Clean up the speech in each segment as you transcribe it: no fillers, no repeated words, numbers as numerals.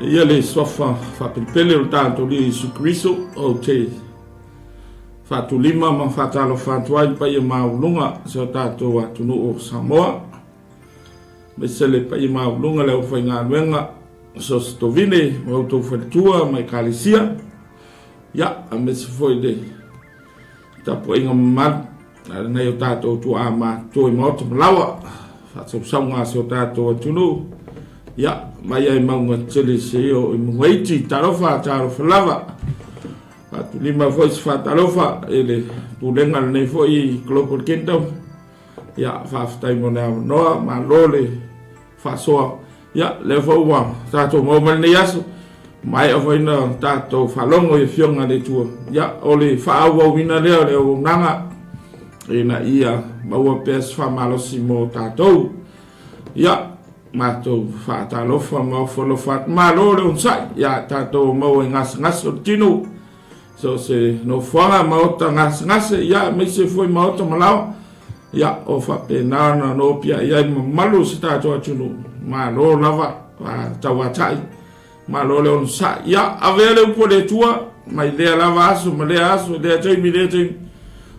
Ia le suafa faapelepele o le tatou Alii Iesu Keriso, ou te faatulima ma faatalofa atu ai i le paia maualuga o si o tatou atunuu o Samoa, aemaise le paia maualuga o le aufaigaluega o so o se tovine ma outou faletua ma ekalesia, ia, aemaise foi le tapuaiga mamalu a lenei o tatou tuaa matutua i maota ma laoa, faasausauga a si o tatou atunuu, ia, mai ai mauga tele seia oo i mauga iti, talofa, talofa lava. Faatulima foi se faatalofa i le pulega lenei foi Global Kingdom, ia, faafetai mo le avanoa, malo le faasoa. Ia, lea foi ua tatou maua mai lenei aso, maea foi na tatou faalogo i Afioga a le Atua. Ia, o le faaauauina lea o le auaunaga, ina ia maua pea se faamalosi mo tatou. Ia, matou faatalofa ma ofo alofa atu. Malo le onosai, ia tatou maua i gasegase o le tino, so o se nofoaga maota gasegase, ia aemaise foi maota ma laoa, ia o faapena ona nopiai ai le mamalu o si tatou atunuu. Malo lava tauatai, malo le onosai. Ia avea le upu a le Atua mai lea lava aso ma lea aso, lea taimi lea taimi,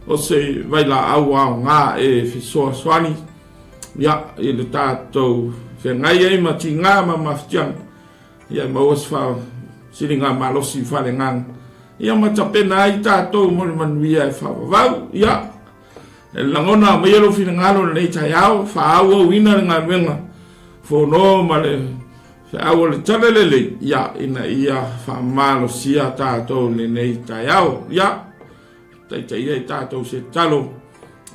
o se vailaau aoga e fesoasoani ia i le tatou feagai ai ma tiga ma mafatiaga. Ia maua se faasiliga malosi faaleagaga, ia ma tapena ai tatou mo le manuia e faavavau. Ia, e lagona aumaia lou finagalo i lenei taeao, faaauauina le galuega fono ma le feau o le tala lelei, ia, ina ia faamalosia tatou i lenei taeao. Ia, taitaia i tatou se tatalo,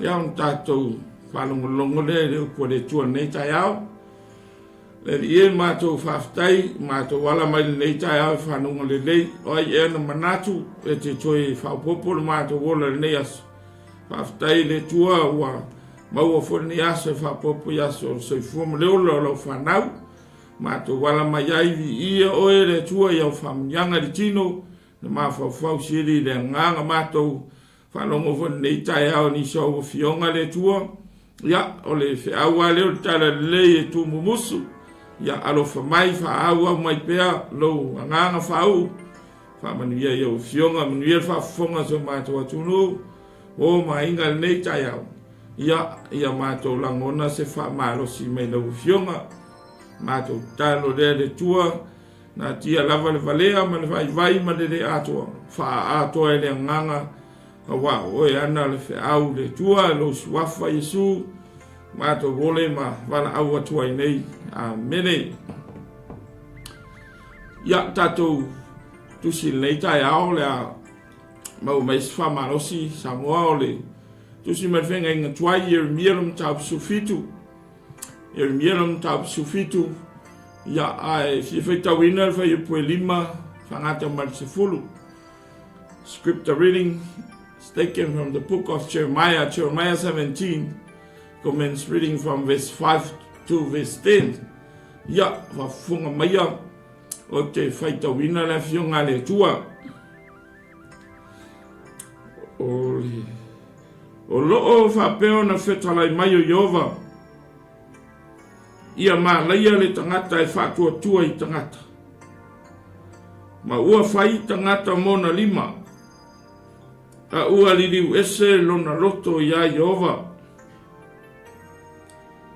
ia, ona tatou faalogologo lea i le upu a le Atua i lenei taeao. Le Alii e, matou faafetai, matou ala mai lenei taeao i fanuga lelei. O ai ea na manatu e te toe faaopoopo le matou ola i lenei aso. Faafetai i le Atua ua maua foi lenei aso e faaopoopo i aso o le soifua ma le ola o lau fanau. Matou ala mai ai, viia oe le Atua i au faamanuiaga i le tino, le mafaufau sili i le agaga matou Faalogo foi lenei taeao i nisi o au afioga le Atua. Ia, o le feau lava lea o le tala lelei e tumumusu. Ia, alofa mai, faaauau mai pea lou agaga faauu. Faamanuia i au afioga, manuia le faafofoga a si o matou atunuu, o ma aiga i lenei taeao. Ia, ia matou lagona se faamalosi mai lau afioga. Matou tatalo lea le Atua. Natia lava le valea ma le vaivai ma le le atoa, faaatoa e le agaga, aua o oe ana le feau le Atua, lou suafa Iesu, matou ole ma valaau atu ai nei. Amene. Ia, tatou tusi lenei taeao le a maua mai se faamalosi Samoa o le tusi mai le feagaiga tuai Ieremia le mataupu 17. Ieremia lona mataupu 17, ia, ae fia faitauina le fuaiupu e 5 faagata mai le 10. Scripture reading is taken from the book of Jeremiah, Jeremiah 17, commence reading from verse 5 to verse 10. Ia, faafofoga maia, o te faitauina le afioga a le Atua. O le... O lo o faapea ona fetalai mai o Ieova, Ia mālaia le tagata e faatuatua i tagata, ma ua fai tagata mona lima, a ua liliu ese lona loto iā Ieova.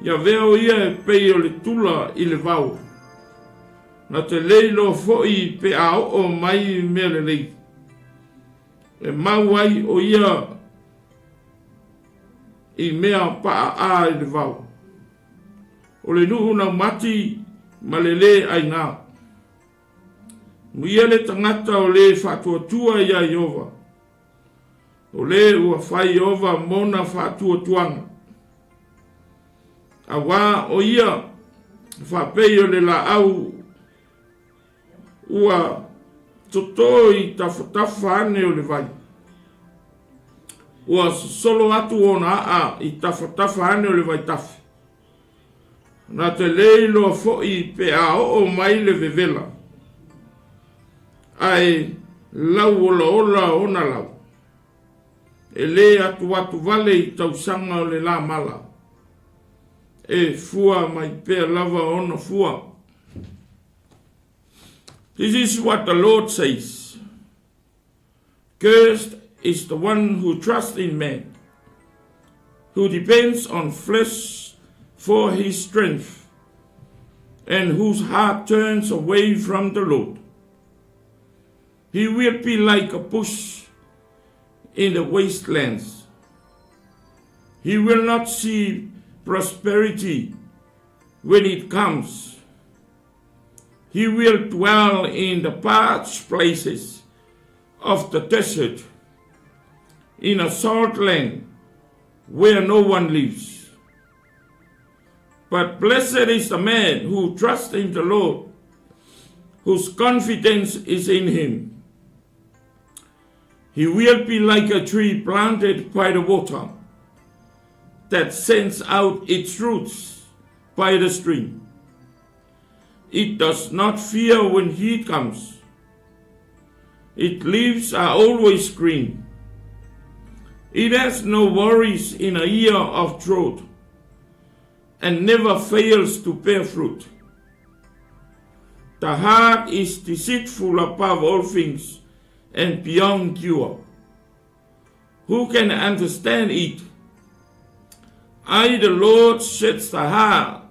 Ia avea o ia e pei o le tula i le vao, na te le iloa foi pe a oo mai mea lelei. E mau ai ʻo ia i mea paʻaʻā i le wao. O le nuʻu laumati ma le lē ʻaigā. Muia le tagata o lē faatuatua iā Ieova, o lē ua fai Ieova mona faatuatuaga. Auā ʻo ia faapei o le lāʻau Ua totō i tafatafa ane o le vai. Ua sosolo atu ona aʻa i tafatafa ane o le vaitafe. Na te le iloa foi pe a oo mai le vevela, ae lauolaola ona lau. E le atuatu vale i tausaga o le lā mala. E fua mai pea lava ona fua. This is what the Lord says. Cursed is the one who trusts in man, who depends on flesh for his strength, and whose heart turns away from the Lord. He will be like a bush in the wastelands. He will not see prosperity when it comes. He will dwell in the parched places of the desert, in a salt land where no one lives. But blessed is the man who trusts in the Lord, whose confidence is in him. He will be like a tree planted by the water that sends out its roots by the stream. It does not fear when heat comes. Its leaves are always green. It has no worries in a year of drought and never fails to bear fruit. The heart is deceitful above all things and beyond cure. Who can understand it? I, the Lord, search the heart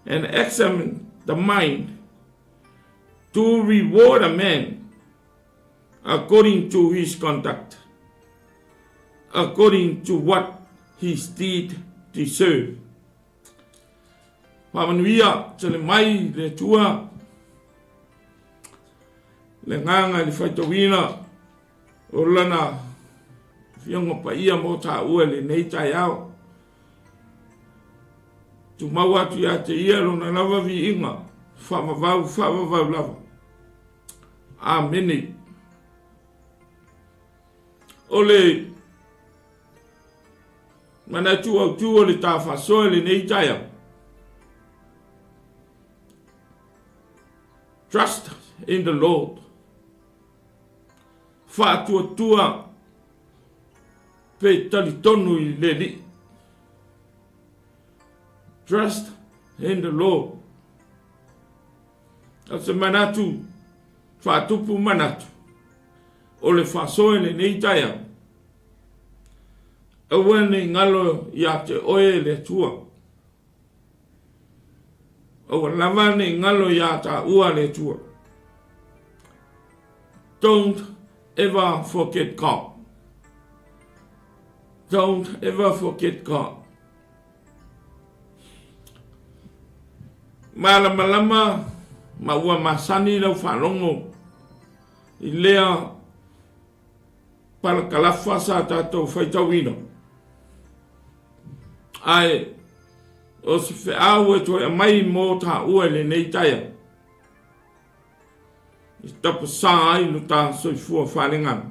and examine the mind to reward a man according to his conduct, according to what his deed deserve. Faamanuia tele mai le Atua le agaga i le faitauina o lana Afioga Paia mo tāua i lenei taeao. Tumau atu ia te ia lona lava viiga, faavavau, faavavau lava. Amene. O le manatu autu o le tāwhasoa i lenei taeao. Trust in the Lord. Faatuatua pe talitonu i le Alii. Trust in the Lord. O se manatu, faatupu manatu, o le faasoa i lenei taeao. Aua ne i ngalo ia te oe le Atua. Aua lava ne i ngalo iā tāua le Atua. Don't ever forget God. Don't ever forget God. Malamalama ma ua masani lau faalogo i lea palakalafa sa tatou faitauina. Ae o se feau e toe aumai mo tāua i lenei taeao, i tapasā ai lo tā soifua faalegaga.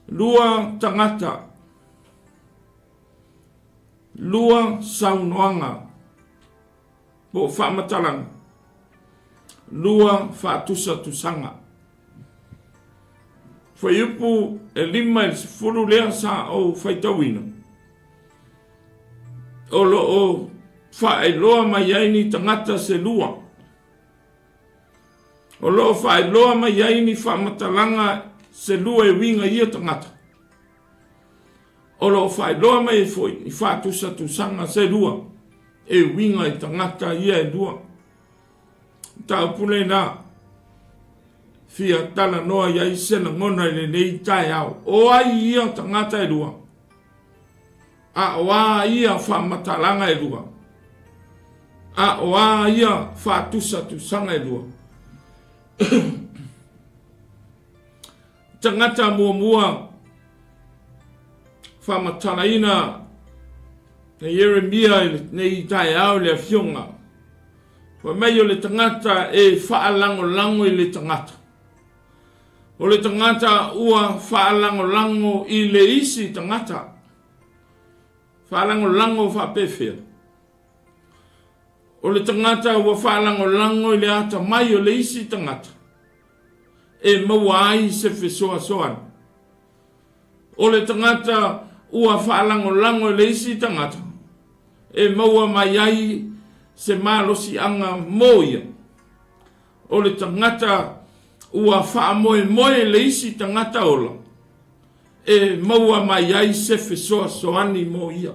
Lua tagata, lua saunoaga po o faamatalaga, lua faatusatusaga. Fuaiupu e 50 lea sa ou faitauina, o lo o faailoa mai ai ni tagata se lua. O lo o faailoa mai ai ni faamatalaga se lua e uiga i ia tagata. O lo o faailoa mai ai foi ni faatusatusaga se lua e uiga i tagata ia e lua. Mataupu lena, fia talanoa i ai se lagona i lenei taeao. O ai ia tagata e lua? A o a ia faamatalaga e lua? A o a ia faatusatusaga e lua? Tagata muamua faamatalaina e Ieremia i lenei taeao i le Afioga, fai mai o le tagata e faalagolago i le tagata. O le tagata ua faalagolago i le isi tagata. Faalagolago faapefea? O le tagata ua faalagolago i le atamai o le isi tagata e maua ai se fesoasoani. O le tagata ua faalagolago i le isi tagata e maua mai ai se malosiaga mo ia. O le tagata ua faamoemoe le isi tagata ola e maua mai ai se fesoasoani mo ia.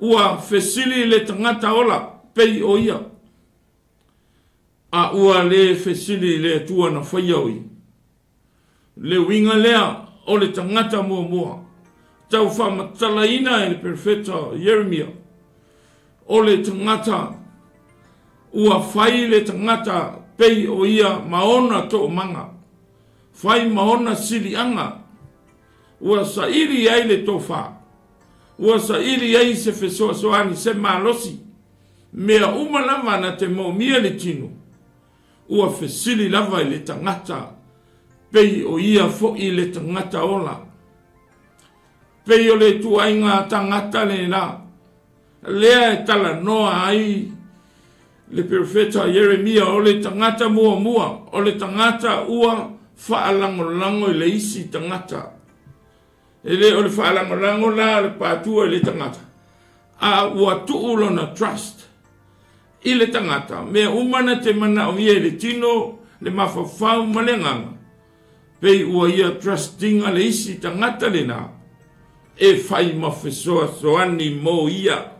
Ua fesili le tagata ola pei o ia, a ua le fesili i le Atua na faia o ia. Le uiga lea o le tagata muamua tau faamatalaina e le perofeta Ieremia, o le tagata ua fai le tagata pei o ia ma ona toomaga, fai ma ona siliaga, ua saili ai le tofa, ua saili ai se fesoasoani, se malosi, mea uma lava na te moomia le tino, Ua fesili lava i le tagata, pei o ia foi le tagata ola. Pei o le ituaiga tagata lena, lea e talanoa ai le perofeta Ieremia, o le tagata muamua, o le tagata ua faalagolago i le isi tagata. E le o le faalagolago la o le patua i le tagata, a ua tuu lona trust i le tagata, mea uma na te manaomia i le tino, le mafaufau ma le agaga, pei ua ia trust-iga le isi tagata lena e fai ma fesoasoani mo ia.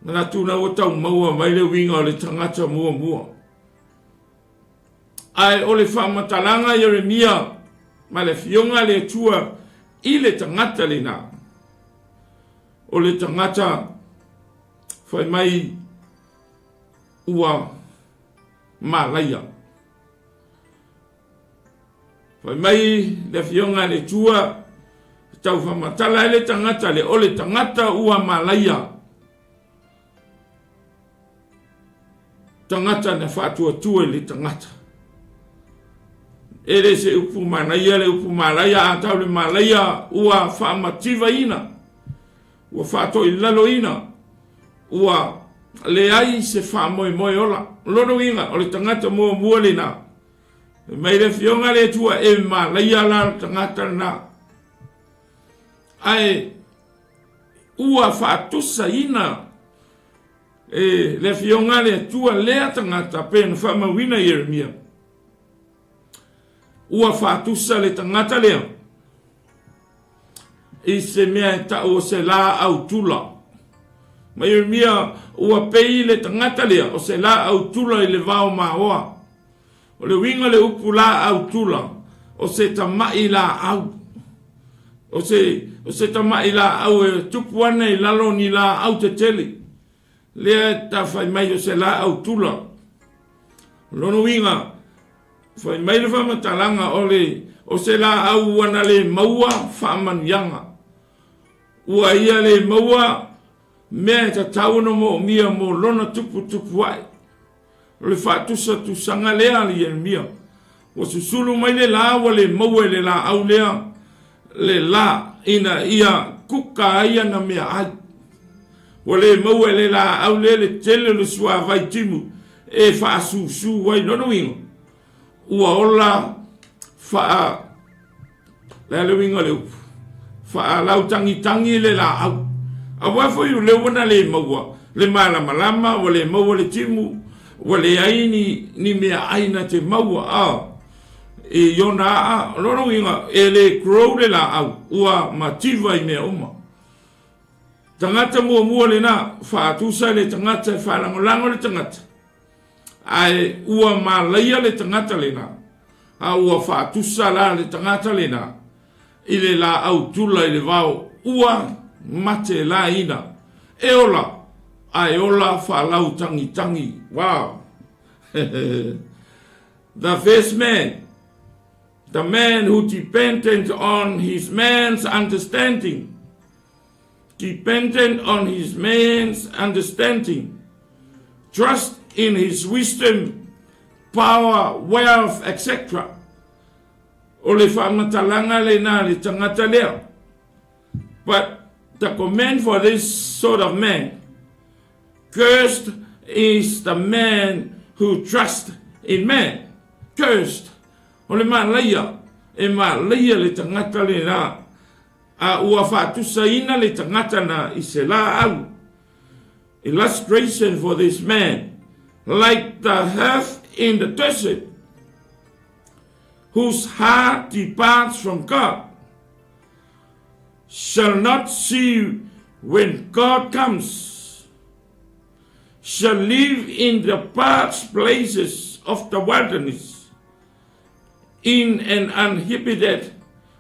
Manatu la ua tau maua mai le uiga o le tagata muamua. Ae o le faamatalaga Ieremia ma le Afioga a le Atua i le tagata lena, o le tagata fai mai ua malaia. Fai mai le Afioga a le Atua, tau faamatala ai le tagata le, o le tagata ua malaia. Tagata na faatuatua i le tagata. E le se upu manaia le upu malaia, a tau le malaia ua faamativaina, ua faatoilaloina, ua leai se faamoemoe ola. O lona uiga, o le tagata muamua lena. Fai mai le Afioga a le Atua, e malaia la le tagata lena. Ae ua faatusaina e le Afioga a le Atua lea tagata pei ona faamauina i Ieremia. Ua faatusa le tagata lea i se mea e tau o se laau tula. Ma Ieremia ua pei le tagata lea o se laau tula i le vao maoa. O le uiga o le upu laau tula, o se tamaʻi laau. O se, o se tamaʻi laau e tupu ana i lalo o ni laau tetele. Lea e ta fai mai o se laau tula. O lona uiga, fai mai le faamatalaga o le, o se laau ua na le maua faamanuiaga. Ua ia le maua mea e tatau ona moomia mo lona tuputupu ae. O le faatusatusaga lea a le Ieremia. Ua susulu mai le la ua le maua e le laau lea le la ina ia kuka ai ana meaai. Ua le maua e le laau lea le tele o le suavai timu e faasusu ai. Lona uiga, ua ola faa Le a le uiga o le upu? Faalautagitagi le laau. Aua foi o lea ua na le maua le malamalama, ua le maua le timu, ua leai ni, ni meaai na te maua a i ona aa. O lona uiga, e le grow le laau, ua mativa i mea uma. Tagata muamua lena, faatusa le tagata e faalagolago le tagata. Ae ua malaia le tagata lena, a ua faatusa la le tagata lena i le laau tula i le vao, ua mate laina. E ola, ae ola faalautagitagi. Wow! The first man, the man who depended on his man's understanding, dependent on his man's understanding, trust in his wisdom, power, wealth, etc. O le faamatalaga lena a le tagata lea. But the command for this sort of man, cursed is the man who trusts in man. Cursed. O le malaia, e malaia le tagata lena. A ua faatusaina le tagata na i se laau. Illustration for this man, like the herb in the desert, whose heart departs from God, shall not see when God comes, shall live in the parched places of the wilderness, in an uninhabited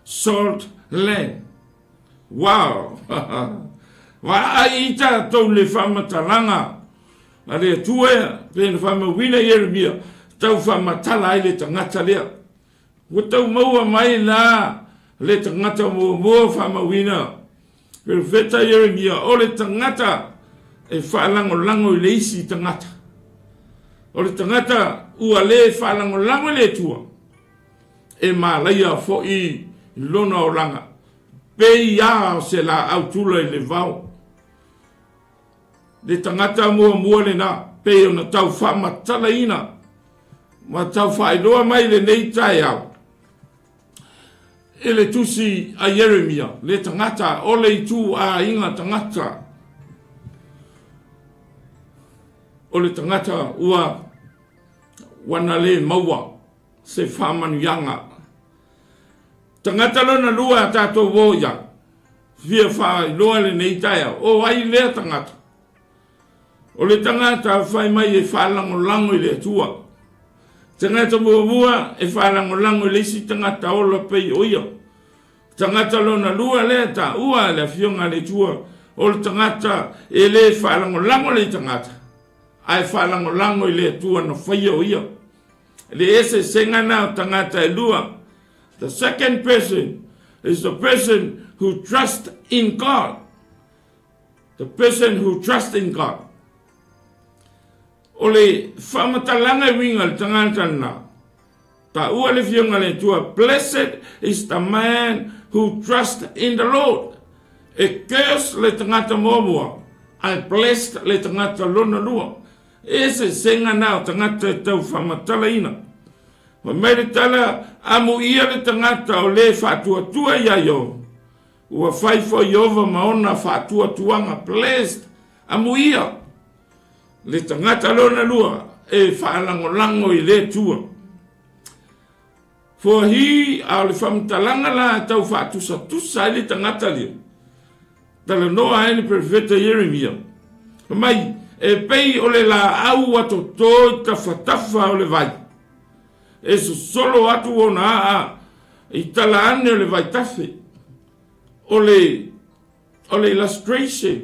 salt land. Wow! Vaai i tatou le faamatalaga a le Atua e pei ona faamauina i Ieremia, tau faamatala ai le tagata lea. Ua tau maua mai la le tagata muamua faamauina Perofeta Ieremia, o le tagata e faalagolago i le isi tagata. O le tagata ua le faalagolago i le Atua, e malaia foi lona olaga, pei a o se laau tula i le vao. Le tagata muamua lena, pei ona tau faamatalaina ma tau faailoa mai lenei taeao i le tusi a Ieremia, le tagata o le ituaiga tagata, o le tagata ua ua na le maua se faamanuiaga. Tagata lona lua a tatou o ia, fia faailoa lenei taeao, o ai lea tagata? O le tagata fai mai e faalagolago i le Atua. Tagata muamua e faalagolago i le isi tagata ola pei o ia. Tagata lona lua lea taua e le Afioga a le Atua, o le tagata e le faalagolago le tagata, ae faalagolago i le Atua na faia o ia. Le eseesega na o tagata e lua. The second person is the person who trusts in God. The person who trusts in God. O le faamatalaga e uiga le tagata lena. Taua le Afioga le Atua, blessed is the man who trusts in the Lord. E curse le tagata muamua, ae blessed le tagata lona lua. E eseesega na o tagata e tau faamatalaina. Fai mai le tala, amuia le tagata o le faatuatua iā Ieova. Ua fai foi Ieova ma ona faatuatuaga, blessed, amuia le tagata lona lua e faalagolago i le Atua. For he, a o le faamatalaga la e tau faatusatusa ai le tagata lea, talanoa ai le perofeta Ieremia, fai mai, e pei o le laau ua toto i tafatafa o le vai, e sosolo atu ona aa i tala ane o le vaitafe. O le, o le illustration,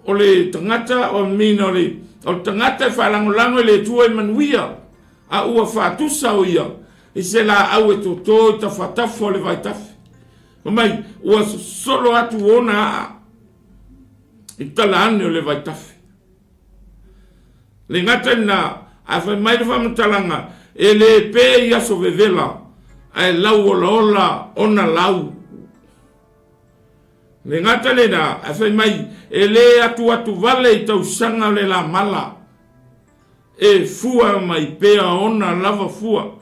o le tagata, o mean, o le, o le tagata e faalagolago i le Atua e manuia, a ua faatusa o ia i se laau e toto i tafatafa o le vaitafe. Fai mai, ua sosolo atu ona aa i tala ane o le vaitafe. Le gata i lena, a fai mai le faamatalaga, e le pe i aso vevela, ae lau olaola ona lau. Le gata lena, a fai mai, e le atuatu vale i tausaga o le lamala, e fua mai pea ona lava fua.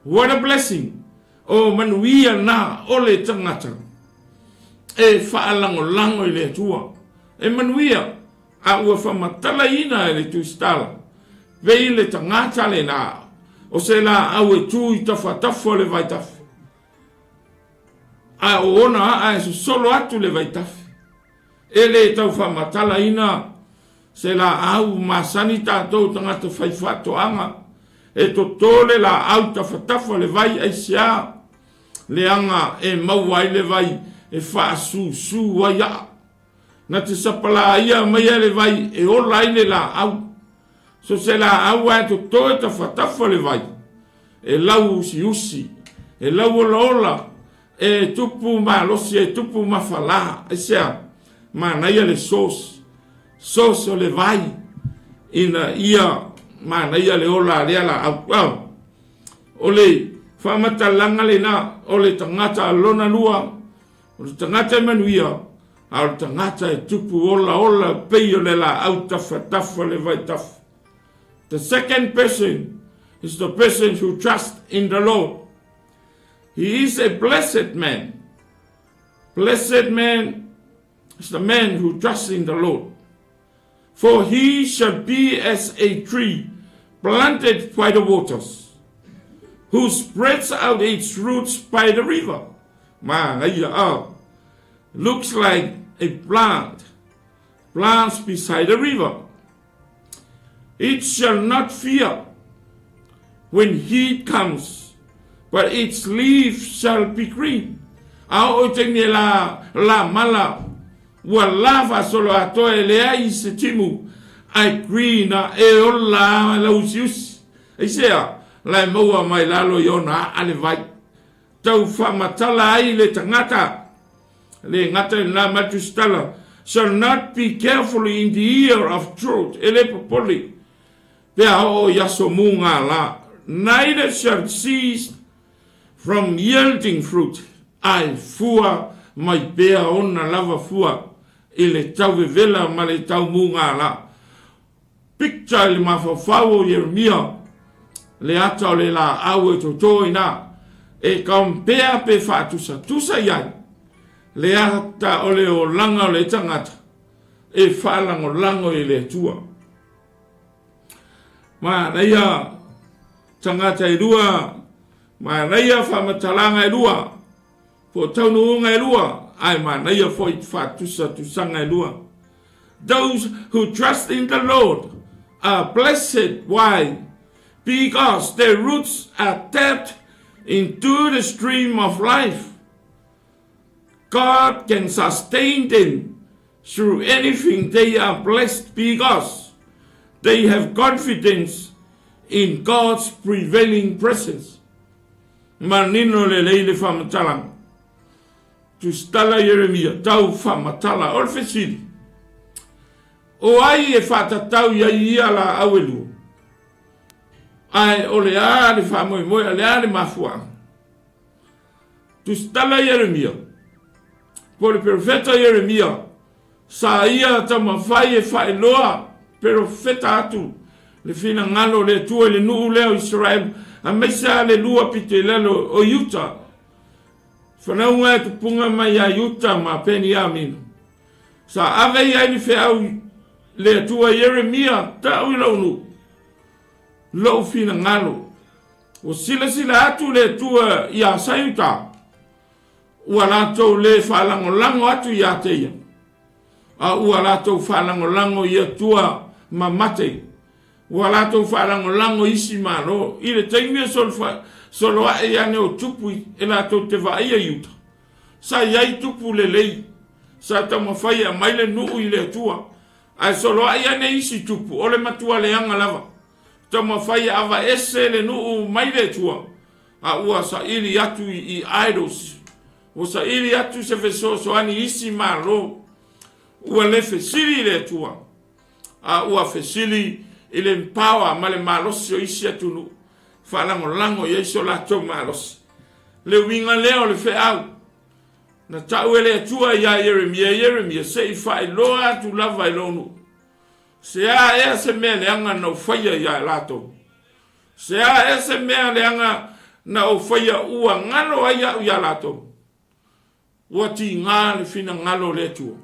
What a blessing! O manuia na o le tagata e faalagolago i le Atua. E manuia A ua faamatalaina e le Tusitala, pei le tagata lena o se laau e tu i tafatafa o le vaitafe, a o ona aa e sosolo atu le vaitafe. E le tau faamatalaina se laau masani tatou tagata faifaatoaga, e toto le laau tafatafa o le vai aisea leaga e maua ai le vai e faasusu ai aa. Na te sapalaia maia le vai e ola ai le laau. So se laau ae toto e tafatafa le vai, e lau usiusi, e lau olaola, e tupu malosi, e tupu mafala. Aisea? Manaia le source, source o le vai, ina ia manaia le ola a lea laau. Well, o le faamatalaga lena o le tagata lona lua, O le tagata e manuia, a o le tagata e tupu olaola pei o le laau tafatafa le vaitafe. The second person is the person who trusts in the Lord. He is a blessed man. Blessed man is the man who trusts in the Lord, for he shall be as a tree planted by the waters, who spreads out its roots by the river. Manaia, oh, looks like a plant, plants beside the river. It shall not fear when heat comes, but its leaves shall be green. A oo i taimi e la, la mala, ua la faasoloatoa e leai se timu, ae green a e ola a lauusiusi. Aisea? La e maua mai lalo i ona aa le vai. Tau faamatala ai le tagata, le gata i lena ma tusitala, shall not be careful in the year of drought, e le popole, pe a oo i aso mugala, neither shall cease from yielding fruit, ae fua mai pea ona lava fua i le tau vevela ma le tau mugala. Picture i le mafaufau o Ieremia le ata o le laau e toto ina e compare pe faatusatusa i ai le ata o le olaga o le tagata e faalagolago i le Atua. Manaia tagata e lua, manaia faamatalaga e lua, Po o taunuuga e lua, ae manaia foi faatusatusaga e lua. Those who trust in the Lord are blessed, why? Because their roots are tapped into the stream of life. God can sustain them through anything they are blessed because they have confidence in God's prevailing presence. Manino lelei le faamatalaga. Tusitala Ieremia, tau faamatala. O le fesili, O ai e faatatau i ai ia laau e lua? Ae o le a le faamoemoe, o le a le mafuaaga? Tusitala Ieremia, po o le perofeta Ieremia, Sa ia taumafai e faailoa perofeta atu le finagalo o le Atua i le nuu lea o Isaraelu, aemaise lava le lua pito i lalo o Iuta. Fanauga e tupuga mai ia Iuta ma Peniamina. Sa ave i ai le feau le Atua Ieremia, Tau i lou nuu, lou finagalo. Ua silasila atu le Atua iā Saiuta, Ua latou lē faalagolago atu iā te ia, a ua latou faalagolago i Atua mamate. Ua latou faalagolago i isi malo. I le taimi e solo aʻe ane o tupu e latou te vaaia i uta, sa i ai tupu lelei, sa taumafai e aumai le nuu i le Atua, ae solo aʻe ane isi tupu, o le matua leaga lava, taumafai e avaese le nuu mai le Atua, A ua saili atu i idols, ua saili atu se fesoasoani i isi malo, ua le fesili i le Atua, a ua fesili i le power ma le malosi o isi atunuu, faalagolago i ai so latou malosi. Le uiga lea o le feau na tau e le Atua iā Ieremia, Ieremia, se i faailoa atu lava i lou nuu, se a ea se mea leaga na ou faia iā latou. Se a ea se mea leaga na ou faia ua galo ai au iā latou? Ua tigā le finagalo o le Atua.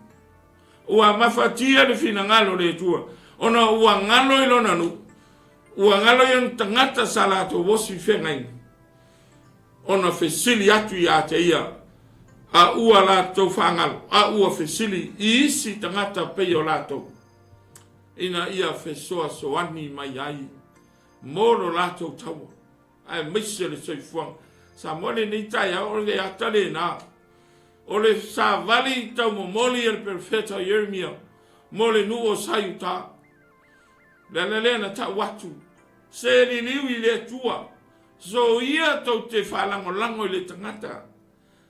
Ua mafatia le finagalo o le Atua, ona ua galo i lona nuu, ua galo i ona tagata sa latou osi feagaiga, ona fesili atu iā te ia, a ua latou faagalo, a ua fesili i isi tagata pei o latou, ina ia fesoasoani mai ai mo lo latou taua, aemaise o le soifuaga. Samoa lenei taeao o le ata lena o le savali taumomoli a le perofeta Ieremia mo le nuu o Saiuta. Le ala lea na tau atu, Se liliu i le Atua, soia tou te faalagolago i le tagata,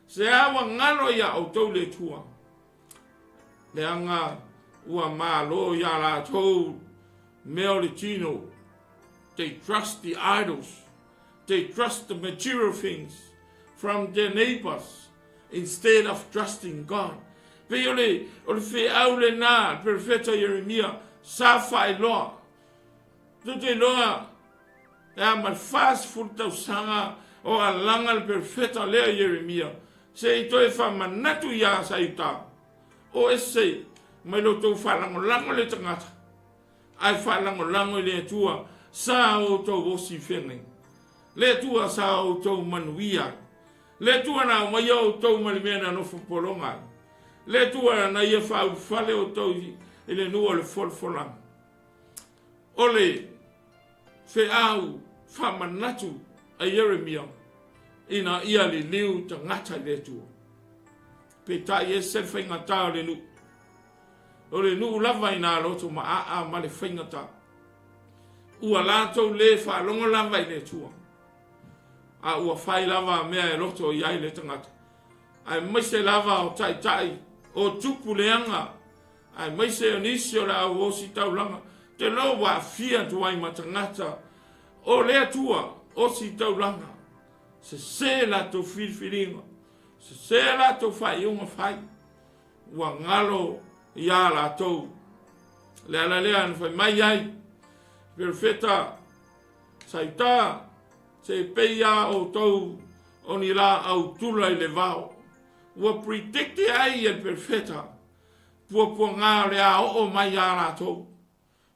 se a ua galo iā outou le Atua. Leaga ua malo iā latou mea o le tino, they trust the idols, they trust the material things from their neighbours instead of trusting God. Pei o le, o le feau lena a le perofeta Ieremia sa faailoa. Tou te iloa e a ma le 40 tausaga o alaga le perofeta lea Ieremia. Se i toe faamanatu iā Saiuta, o ese mai lo outou faalagolago i le tagata, ae faalagolago i le Atua sa outou osi feagaiga. Le Atua sa outou manuia ai. Le Atua na aumaia outou mai le mea na nofo pologa ai. Le Atua na ia faaulufale outou i le nuu o le folafolaga. O le feau faamanatu a Ieremia ina ia liliu tagata i le Atua. Peitai ese le faigata o le nuu. O le nuu lava ina loto maaa ma le faigata. Ua latou le faalogo lava i le Atua. A ua fai lava mea e loto i ai le tagata. Aemaise lava o taitai o tupu leaga aemaise o nisi o le au ositaulaga te loa ua aafia atu ai ma tagata o le Atua ositaulaga. Sese latou filifiliga, sese latou faaiuga fai, ua galo iā latou. Le ala lea na fai mai ai perofeta Saita, se pei a outou o ni laau tula i le vao. Ua predicte ai e le perofeta puapuaga o le a oo mai iā latou.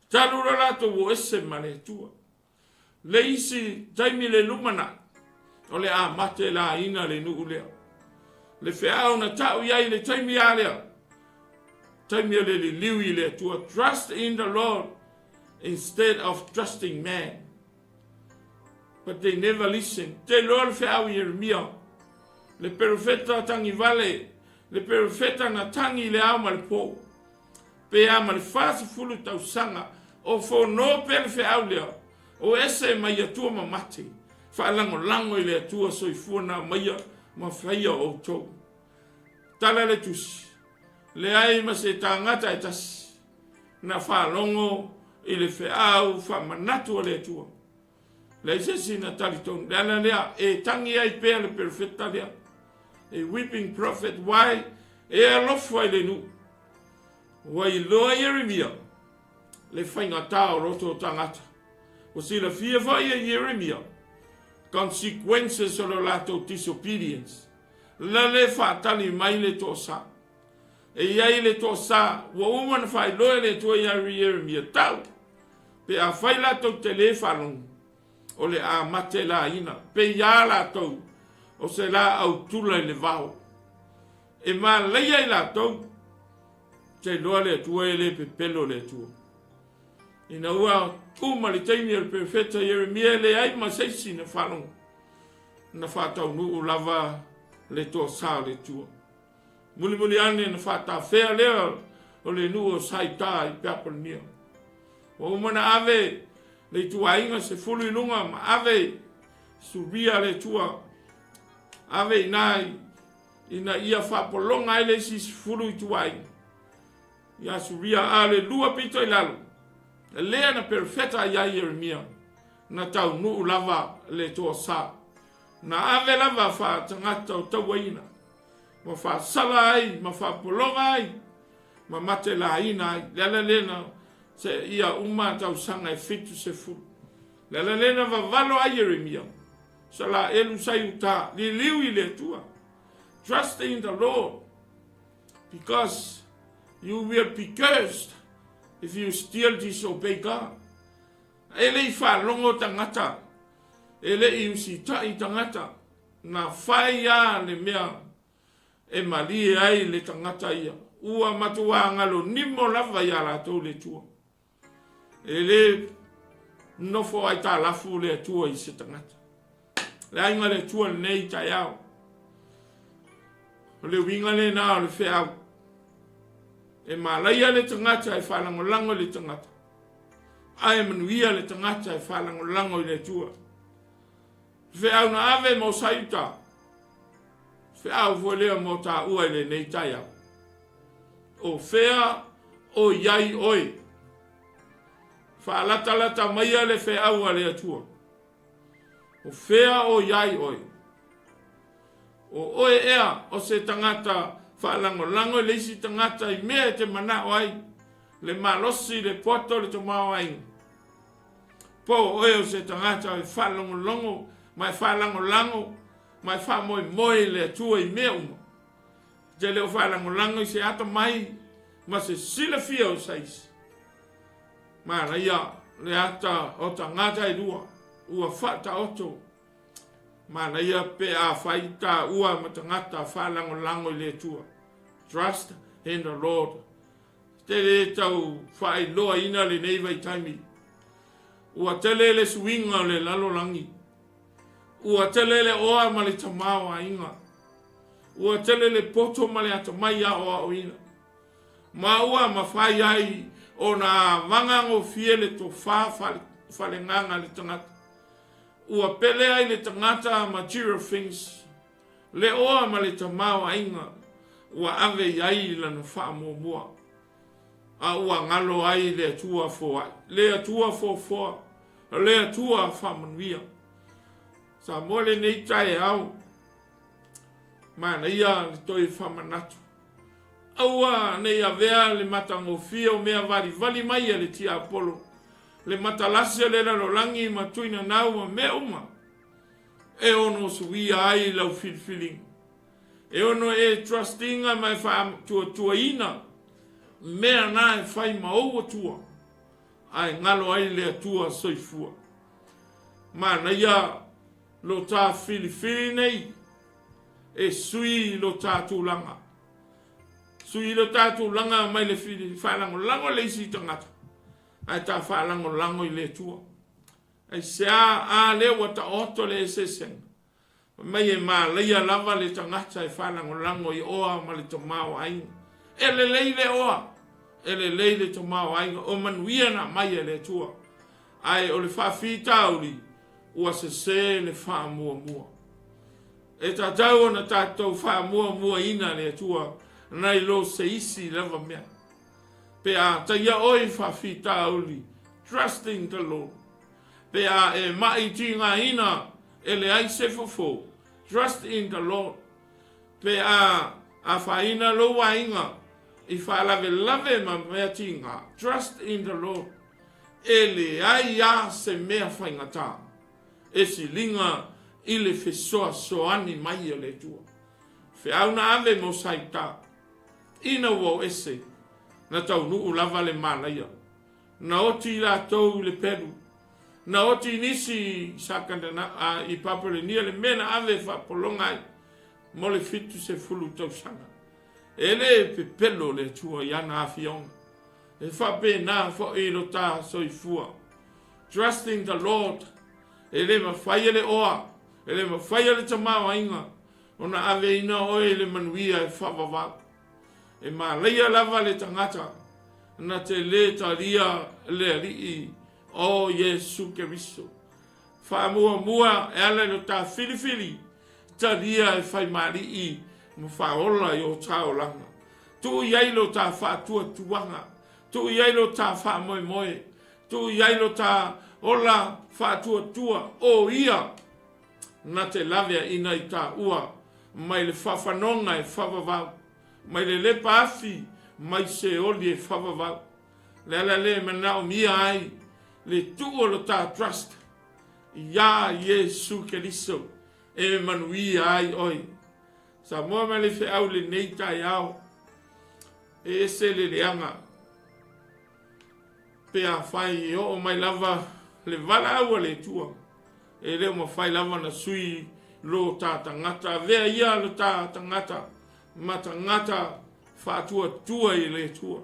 Talu lo latou o ese ma le Atua. Le isi taimi le lumanai, o le a mate laina le nuu lea. Le feau na tau i ai le taimi a lea, taimi o le liliu i le Atua. Trust in the Lord instead of trusting man. But they never listen. Te loa le feau i Ieremia, le perofeta tagivale, le perofeta na tagi i le ao ma le po. Pe a ma le 40 tausaga o fono pea le feau lea, o ese mai Atua ma mate, faalagolago i le Atua soifua na aumaia ma faia outou. Tala le tusi, leai ma se tagata e tasi na faalogo i le feau faamanatu a le Atua. Leai se isi na talitonu. Le ala lea e tangi ai pea le perofeta lea. A weeping prophet, why? E alofa i le nuu. Ua iloa Ieremia le faigata o roto o tagata. Ua silafia foi e Ieremia consequences o lo latou disobedience. La le faatali mai le toasa. E i ai le toasa ua uma na faailoa e le Atua ia Ieremia, tau, pe afai latou te le faalogo, o le a mate laina, pe iā latou o se laau tula i le vao. E malaia i latou, te iloa le Atua e le pepelo le Atua. Ina ua uma le taimi o le perofeta Ieremia e leai ma se isi na faalogo, na faataunuu lava le toasa o le Atua. Mulimuli ane na faatafea lea o le nuu o Saita i Peapolenia. Ua uma na ave le ituaiga 10 i luga ma ave Suria le Atua, ave i ina ia faapologa ai le isi 10 ituaiga. Ia Suria a le lua pito i lalo, lea na perofeta ai ia Ieremia, na taunuu lava le toasa. Na ave lava faatagata o tauaina, ma faasala ai, ma faapologa ai, ma matelaina ai. Le ala lea na seia uma tausaga e 70. Le ala lea na vavalo ai Ieremia, Salaelu sai uta, liliu i le Atua. Trust in the Lord, because you will be cursed if you still disobey God. E le i faalogo tagata, e le i usitai tagata, na fai a le mea e malie ai le tagata ia. Ua matuā galo nimo lava iā latou le Atua. E le nofo aitalafu le Atua i se tagata. Le aiga le Atua lenei taeao. O le uiga lena o le feau. E malaia le tagata e faalagolago i le tagata. Ae manuia le tagata e faalagolago i le Atua. Feau na ave mo Saiuta. Feau foi lea mo tāua i lenei taeao. O fea o i ai oe? Faalatalata maia le feau a le Atua. O fea o i ai oe? O oe ea o se tagata faalagolago i le isi tagata i mea e te manao ai, le malosi, le poto, le tamaoaiga? Po o oe o se tagata e faalogologo ma e faalagolago Ma e faamoemoe i le Atua i mea uma. E te le o faalagolago i se atamai ma se silafia o saisi. Manaia le ata o tagata e lua ua faataoto. Manaia pe afai taua ma tagata faalagolago i le Atua. Trust in the Lord. Te le tau faailoaina lenei vaitaimi. Ua tele le suiga o le lalolagi. Ua tele le oa ma le tamaoaiga. Ua tele le poto ma le atamai aoaoina. Ma ua mafai ai ona avaga gofie le tofa faalegaga a le tagata. Ua pele ai le tagata material things, le oa ma le tamaoaiga ua ave i ai lana faamuamua. A ua galo ai le Atua foai, le Atua foafoa, le Atua faamanuia. Samoa lenei taeao, manaia le toe faamanatu. Aua ne i avea le matagofie o mea valivali mai a le tiapolo, le matalasi o le lalolagi ma tuinanau ma mea uma e ono suia ai lau filifiliga. E ono e trust ina ma e faatuatuaina mea na e fai ma ou Atua, ae galo ai le Atua soifua. Manaia lo ta filifili nei e sui lo ta tulaga. Sui lo ta tulaga mai le faalagolago i le isi tagata, ae ta faalagolago i le Atua. Aisea a lea ua taoto le eseesega? Fai mai e malaia lava le tagata e faalagolago i oa ma le tamaoaiga. E lelei le oa, e lelei le tamaoaiga, o manuia na aumai e le Atua. Ae o le faafitauli, ua sese le faamuamua. E tatau ona tatou faamuamuaina le Atua nai lo se isi lava mea. Pe a taia oe i faafitauli, trust in the Lord. Pe a e maʻi tigaina e leai se fofo, trust in the Lord. Pe a afaina lou aiga i faalavelave ma mea tiga, trust in the Lord. E leai a se mea faigata e siliga i le fesoasoani mai o le Atua. Feau na ave mo Saita, ina ua o ese, na taunuu lava le malaia. Na oti i latou i le pelu. Na oti i nisi i Sakandana, a i Papalenia le mea na ave e faapologa ai mo le 70 tausaga. E le pepelo le Atua i ana afioga. E faapena foi lo ta soifua. Trusting the Lord, e le mafai e le oa, e le mafai e le tamaoaiga ona aveina oe i le manuia e faavavau. E malaia lava le tagata na te lē talia le Alii o Iesu Keriso. Faamuamua e ala i lo ta filifili, talia e faimaali'i ma faaola i o ta olaga. Tuu i ai lo ta faatuatuaga, tuu i ai lo ta faamoemoe, tuu i ai lo ta ola faatuatua, o Ia na te laveaina i taua mai le fafanoga e favavau, mai le lepa afi mai Seoli e favavau. Le ala lea e manaomia ai le tuu o lo ta trust iā Iesu Keriso e manuia ai oe. Samoa ma le feau i lenei taeao, e ese le leaga. Pe afai e oo mai lava le valaau a le Atua, e le o mafai lava ona sui lo ta tagata. Avea ia lo ta tagata ma tagata faatuatua i le Atua,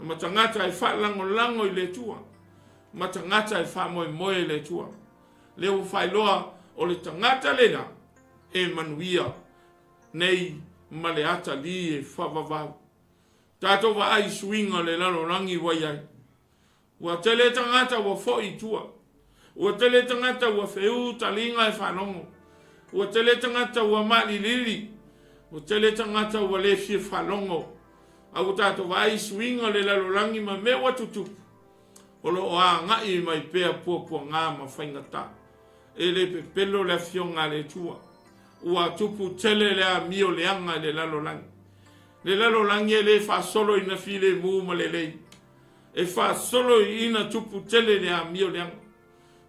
ma tagata e faalagolago i le Atua, ma tagata e faamoemoe i le Atua. Lea ua faailoa o le tagata lena e manuia nei ma le atalii e faavavau. Tatou vaai i suiga o le lalolagi ua i ai. Ua tele tagata ua foi i tua. Ua tele tagata ua feū taliga e faalogo. Ua tele tagata ua malilili. Ua tele tagata ua le fia faalogo. A ua tatou vaai i suiga o le lalolagi ma mea ua tutupu, o lo o agai mai pea puapuaga ma faigata. E le pepelo le Afioga a le Atua. Ua tupu tele le amio leaga i le lalolagi. Le lalolagi e le faasolo ina filemu ma lelei. E faasolo ina tupu tele le amio leaga.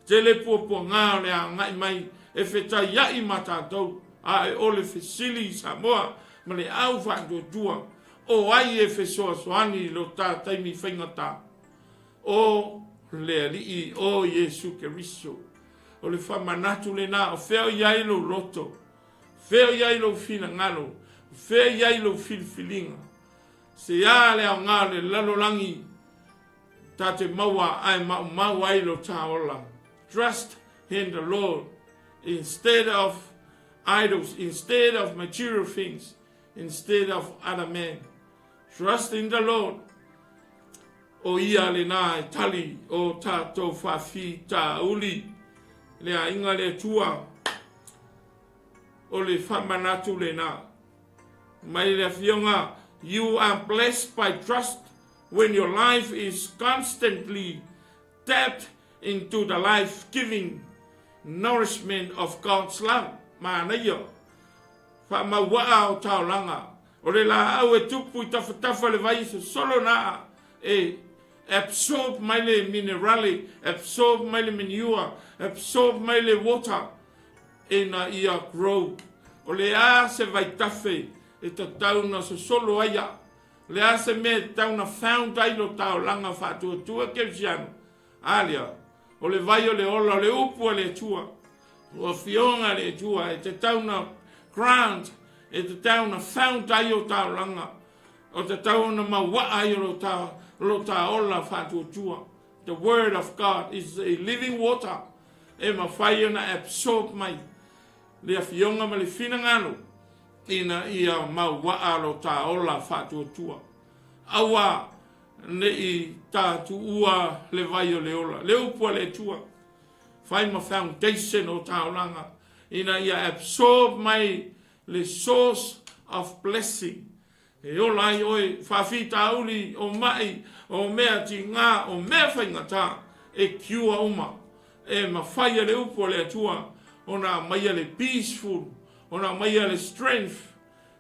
Tele puapuaga o le agai mai e fetaia'i ma tatou, a e o le fesili i Samoa ma le au faatuatua, o ai e fesoasoani i lo ta taimi faigata? O le Alii, o Iesu Keriso. O le faamanatu lena, o fea o i ai lou loto? O fea o i ai lou finagalo? O fea i ai lou filifiliga? Se a le aoga o le lalolagi ta te maua ae maumau ai lo ta ola? Trust in the Lord instead of idols, instead of material things, instead of other men. Trust in the Lord. O ia lena e tali o tātou faafitauli. Le aiga le Atua, o le faamanatu lena. Mai le afioga, you are blessed by trust when your life is constantly tapped into the life-giving nourishment of God's love. Manaia. Faamauaa o taolaga. O le laau e tupu i tafatafa le vai sosolo na e absorb mai le minerale, absorb mai le manure, absorb mai le water ina ia grow. O le a se vaitafe e tatau na sosolo ai a? O le a se mea e tatau na found ai lo taolaga faatuatua kerisiano? A lea, o le vai o le ola, o le upu a le Atua, o afioga a le Atua, e tatau na grant, e tatau na found ai o taolaga, o tatau ona mauaa ai o lo ta, lo ta ola faatuatua. The word of God is a living water e mafai ona absorb mai le afioga ma le finagalo ina ia mauaa lo ta ola faatuatua. Aua ne i ta tuua le vai o le ola, le upu a le Atua, fai ma foundation o taolaga ina ia absorb mai le source of blessing e ola ai oe, faafitauli, o ma'i, o mea tigā, o mea faigata, e cure uma. E mafai e le upu a le Atua ona aumaia le peaceful, ona aumaia le strength,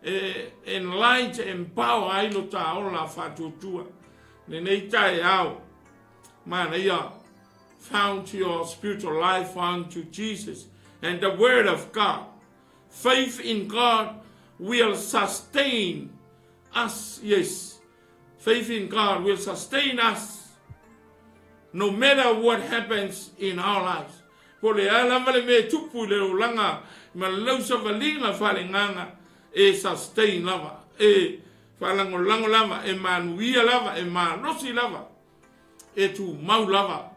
e enlight, e empower ai lo ta ola faatuatua. Lenei taeao, manaia, found your spiritual life unto Jesus and the word of God. Faith in God will sustain us, yes. Faith in God will sustain us no matter what happens in our lives. Po le a lava le mea e tupu i le olaga ma le lausavaliga faaleagaga, e sustain lava, e faalagolago lava, e manuia lava, e malosi lava, e tumau lava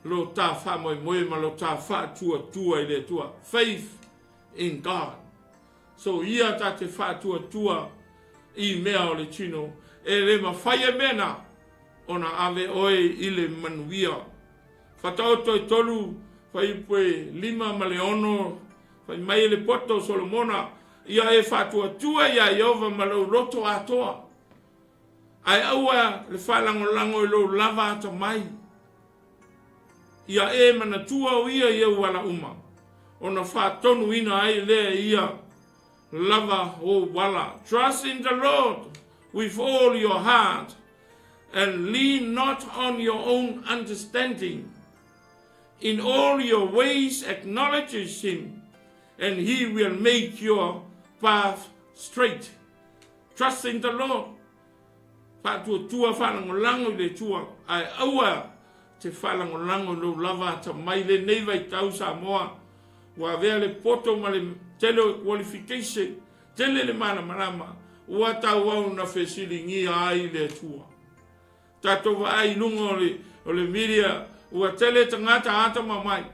lo ta faamoemoe ma lo ta faatuatua i le Atua. Faith in God. So ia ta te faatuatua i mea o le tino, e le mafai e mea na ona ave oe i le manuia. Whataoto e tolu, fuaiupu e 5 ma le 6, fai mai e le poto o Solomona, Ia e faatuatua iā Ieova ma lou loto atoa, ae aua le faalagolago i lou lava atamai. Ia e manatua o ia i ou ala uma, ona faatonuina ai lea e ia lava ou ala. Trust in the Lord with all your heart, and lean not on your own understanding. In all your ways acknowledge him, and he will make your path straight. Trust in the Lord. Faatuatua faalagolago i le Atua, ae aua te faalagolago i lou lava atamai. Lenei vaitau Samoa, ua avea le poto ma le tele o qualification, tele le malamalama, ua tauau na fesiligia ai le Atua. Tatou vaai i luga o le, o le media, ua tele tagata atamamai,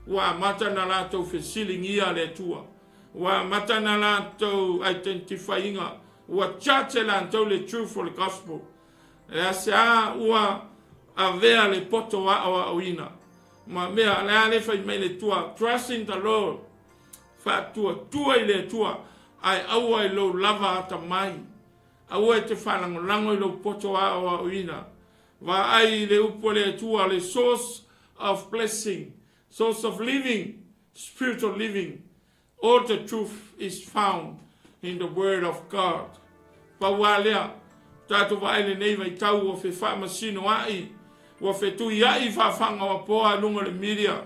ua amata na latou fesiligia le Atua. Ua amata na latou identify-ina, ua judge e latou le truth o le gospel. E aseā ua avea le poto aoaoina ma mea, le a le fai mai le Atua, trust in the Lord, faatuatua i le Atua, ae aua i lou lava atamai. Aua e te faalagolago i lou poto aoaoina. Vaai i le upu a le Atua, le source of blessing, source of living, spiritual living. All the truth is found in the word of God. Pau lava lea, tatou vaai lenei vaitau ua fefaamasinoa'i, ua fetuia'i faafaga o apoa i luga o le media,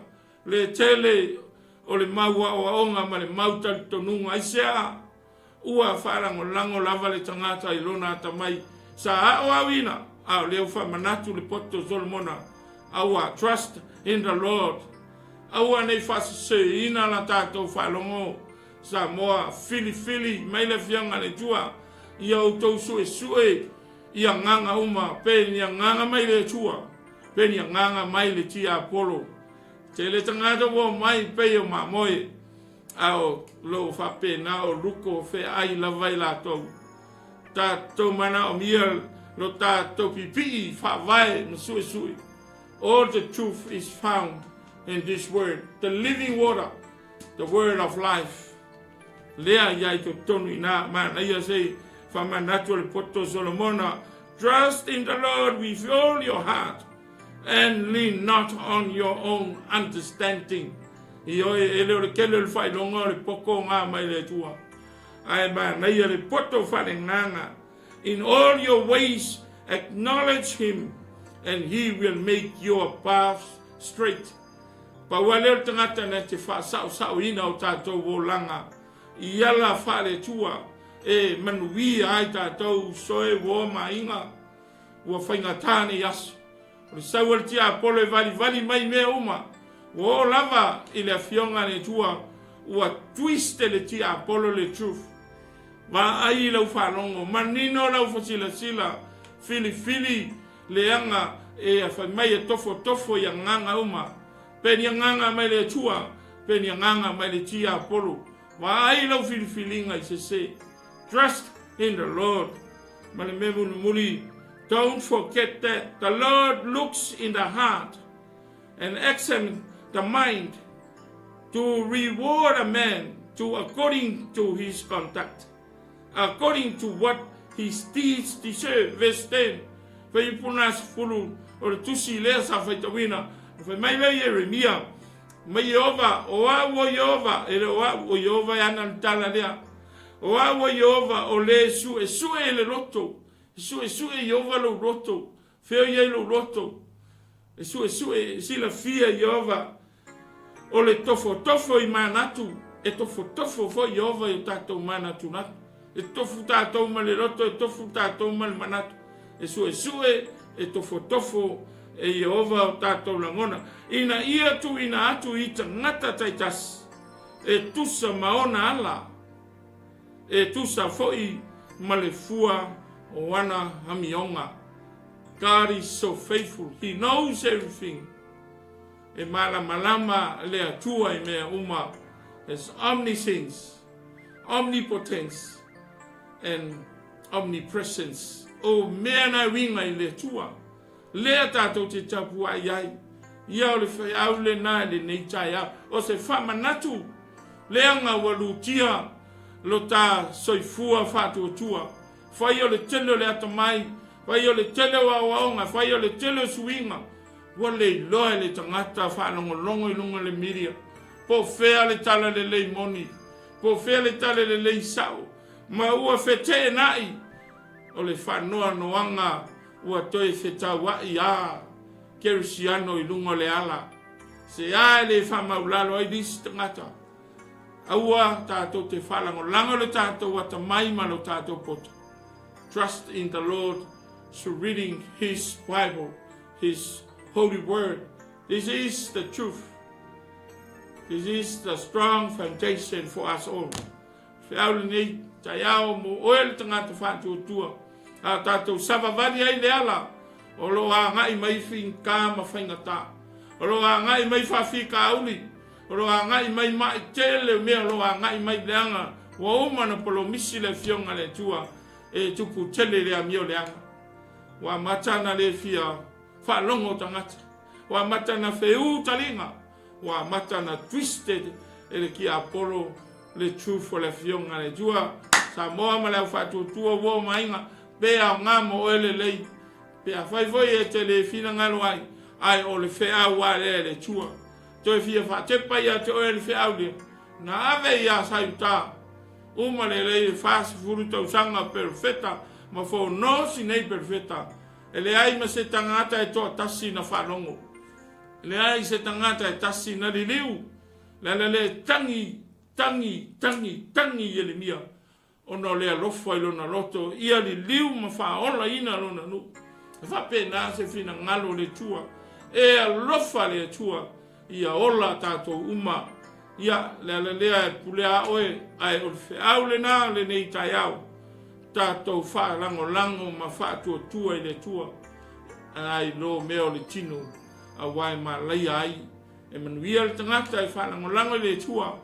le tele O le mau aoaoga ma le mau talitonuga. Aisea? Ua faalagolago lava le tagata i lona atamai sa aoaoina, a o lea ua faamanatu le poto o Solomona, Aua, trust in the Lord. Aua ne i faaseseina la tatou faalogo, Samoa, filifili mai le Afioga a le Atua ia outou suesue i agaga uma, pe ni agaga mai le Atua, pe ni agaga mai le tiapolo. Tele tagata ua omai pei o mamoe. A o lo o faapena o luko feaai lava i latou. Tatou manaomia lo tatou pipii faavae ma suesue. All the truth is found in this word, the living water, the word of life. Lea ia i totonu ina manaia se faamanatu o le poto Solomona, Trust in the Lord with all your heart and lean not on your own understanding. Ioe, e le o le tele o le faailoga o le poto ngā mai le Atua. Ae manaia le poto faalegaga. In all your ways acknowledge him and he will make your paths straight. Pau lava lea o le tagata na te faasaosaoina o tatou olaga i ala faale-Atua e manuia ai tatou soe uo ma aiga. Ua faigata nei aso. O le sau a le tiapolo e valivali mai mea uma. Ua oo lava i le Afioga a le Atua, ua twist e le tiapolo le truth. Vaai i lau faalogo, manino lau fasilasila, filifili le aga e fai mai e tofotofo i agaga uma. Pe ni agaga mai le Atua, pe ni agaga mai le tiapolo. Vaai i lau filifiliga i sese. Trust in the Lord. Ma le mea mulimuli, don't forget that the Lord looks in the heart and examines the mind to reward a man to according to his conduct, according to what his deeds deserve. Verse 10, Fuaiupu 10 o le tusi lea sa faitauina, na fai mai lea Ieremia, mai Ieova, o au o Ieova, e le o au o Ieova e ana le tala lea. O au o Ieova, o le suesue i le loto. E suesue Ieova lou loto. Fea o i ai lou loto? E suesue, e silafia Ieova. O le tofotofo i manatu, e tofotofo foi Ieova i o tatou manatunatu. E tofu tatou ma le loto, e tofu tatou ma le manatu. E suesue, e tofotofo e Ieova o tatou lagona, ina ia tuuina atu i tagata taitasi. E tusa ma ona ala, e tusa foi ma le fua o ana amioga. God is so faithful, He knows everything. E malamalama le Atua i mea uma, His omniscience, omnipotence and omnipresence. O mea na uiga i le Atua. Lea tatou te tapuai ai. Ia o le feau lena i lenei taeao. O se faamanatu leaga ua lutia lo ta soifua faatuatua. Fai o le tele o le atamai, fai o le tele o aoaoga, fai o le tele o suiga, ua le iloa e le tagata faalogologo i luga o le media po o fea le talalelei moni, po o fea le talalelei sao, ma ua feteenai o le faanoanoaga Ua toe fetaua'i a Kerisiano i luga o le ala. Se a e le faamaulalo ai nisi tagata? Aua tatou te faalagolago le tatou atamai ma lo tatou poto. Trust in the Lord through reading His Bible, His holy word. This is the truth. This is the strong foundation for us all. Feau lenei taeao mo oe le tagata faatuatua, a tatou savavali ai le ala o lo o agai mai figata ma faigata, o lo o agai mai faafitauli, o lo o agai mai ma'i tele o mea o lo o agai mai leaga ua uma ona polomisi le Afioga a le Atua e tupu tele le amio leaga. Ua amata ona le fia faalogo tagata, ua amata ona feū taliga, ua amata ona twisted e le tiapolo le truth o le Afioga a le Atua. Samoa ma le au faatuatua ua o ma aiga, pe aoga mo oe lelei, pe afai foi e te le finagalo ai, ae o le feau a lea e le Atua. Toe fia faatepa ia te oe le feau lea, na ave ia Saiuta, uma lelei le 40 tausaga o perofeta ma fonosi nei perofeta, e leai ma se tagata e toatasi na faalogo. E leai se tagata e tasi na liliu. Le ala lea e tagi, tagi, tagi, tagi Ielemia, ona o le alofa i lona loto, ia liliu ma faaolaina lona nuu. E faapena se finagalo o le Atua. E alofa le Atua, ia ola tatou uma. Ia, le ala lea e pulea a oe, ae o le feau lena lenei taeao, tatou faalagolago ma faatuatua i le Atua, ai lo mea o le tino, aua e malaia ai. E manuia le tagata e faalagolago i le Atua,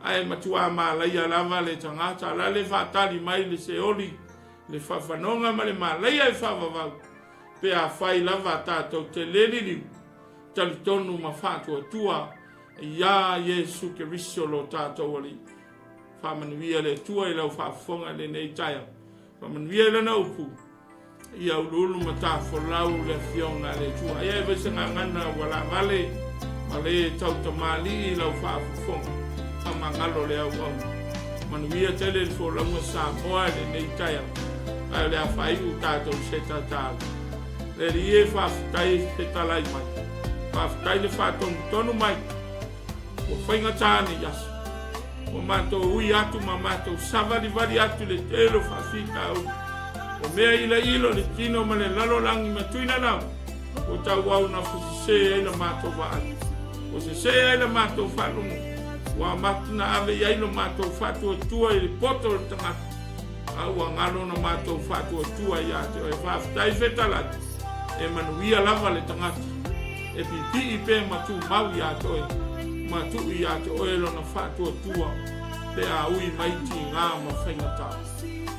ae matuā malaia lava le tagata la le faatali mai le seoli, le faafanoga ma le malaia e faavavau, pe afai lava tatou te le liliu, talitonu ma faatuatua iā Iesu Keriso lo tatou Alii. Faamanuia le Atua i lau faafofoga i lenei taeao. Faamanuia i Lana upu. Ia uluulu ma tafolau le Afioga a le Atua. Ia e fai se gagana ua laavale ma le tautamalii i lau faafofoga. Faamagalo le auauna. Manuia tele le folauga Samoa i lenei taeao. Ae o le a faaiu tatou i se tatalo. Le Alii e faafetai fetalai mai. Faafetai le faatonutonu mai. Ua faigata nei aso. Ua matou ui atu ma matou savalivali atu i le tele o faafitauli. O mea ilaila o le tino ma le lalolagi ma tuinanau, ua tauau na fusese ai la matou vaai. Ua sese ai la matou faalogo. Ua amata na ave i ai lo matou faatuatua i le poto o le tagata, a ua galo na matou faatuatua ia te oe. Faafetai fetalai, e manuia lava le tagata. E pipii pe ma tumau ia te oe, ma tuu ia te oe lona faatuatua pe a ui mai tiga ma faigata.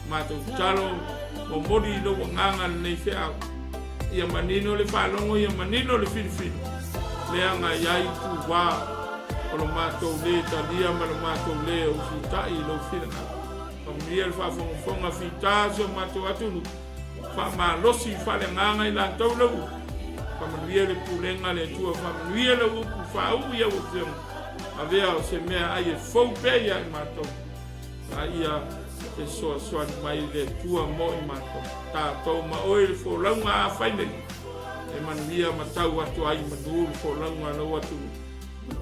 Matou tatalo, momoli i lou agaga lenei feau, ia manino le faalogo, ia manino le filifili, leaga e i ai ituvā o lo matou lē talia ma lo matou lē usitai i lou finagalo. Faamanuia le faafogafoga fita a si o matou atunuu. Faamalosi faaleagaga i latou lau upu. Faamanuia le pulega a le Atua, faamanuia lau upu faauu i au afioga. Avea o se mea ai e fou pea ia i matou. A ia fesoasoani mai le Atua mo i matou. Tatou ma oe le folauga a fai nei. E manuia ma tau atu ai manu le folauga a lau atunuu.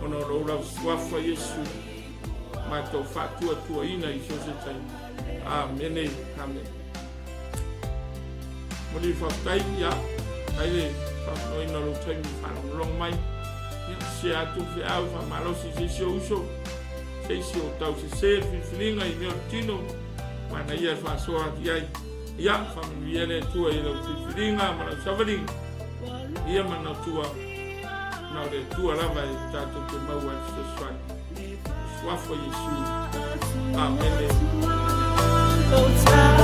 Ona o lou lau suafa Iesu matou faatuatuaina i so o se taimi. Amene. Amene. Momoli le faafetai, ia, ai le faafanoina o lou taimi faalogologo mai. Ia, share atu le feau faamalosi i se isi o uso, se isi o tau sese le filifiliga i mea o le tino, manaia e faasoa atu i ai. Ia, faamanuia le Atua i lau filifiliga ma lau savaliga. Ia manatua, na o le Atua lava e tatou te maua ai le fesoasoani. Suafa Iesu. Amene. Amene.